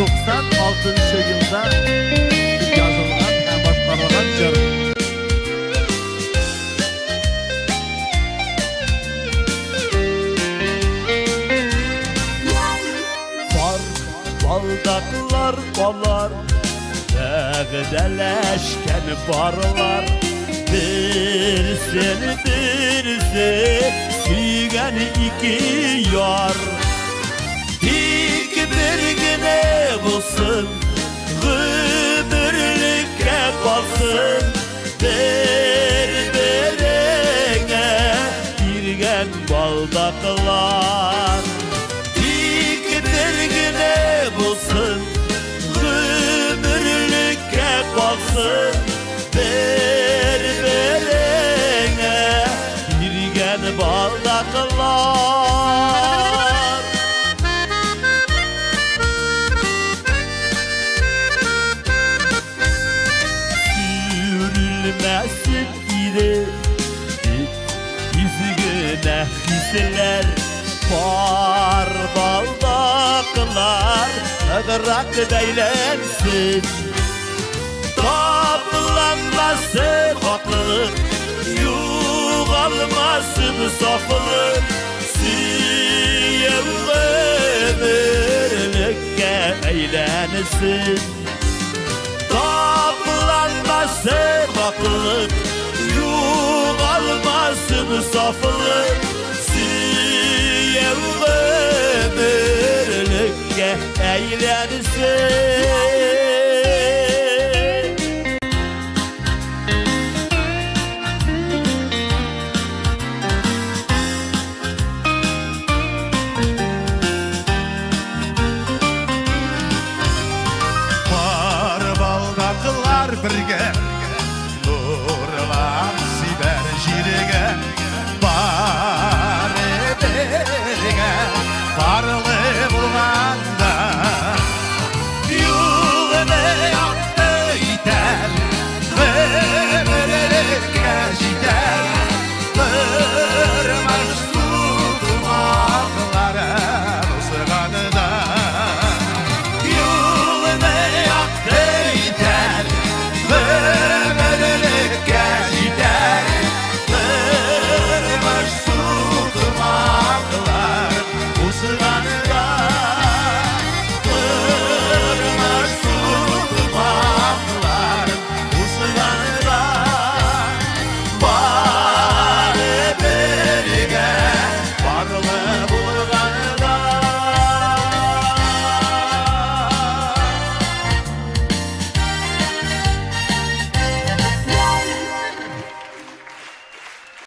96 нчы елда язылган һәм башкарылган җыр. Бар балдаклар алар, вәгъдәләшкән парлар, берсен берсе сөйгән ике яр. Тик бер генә булсын, гомерлеккә калсын, бер-береңә биргән балдаклар. Тик бер генә булсын, гомерлеккә калсын, бер-береңә биргән балдаклар. Сүрелмәсен иде бит изгенә хисләр, пар балдаклар ныграк бәйләнсен. Тапланмасын хаклык, югалмасын сафлык, сөю гомерлеккә әйләнсен. Тапланмасын хаклык, югалмасын сафлык, сөю гомерлеккә әйләнсен.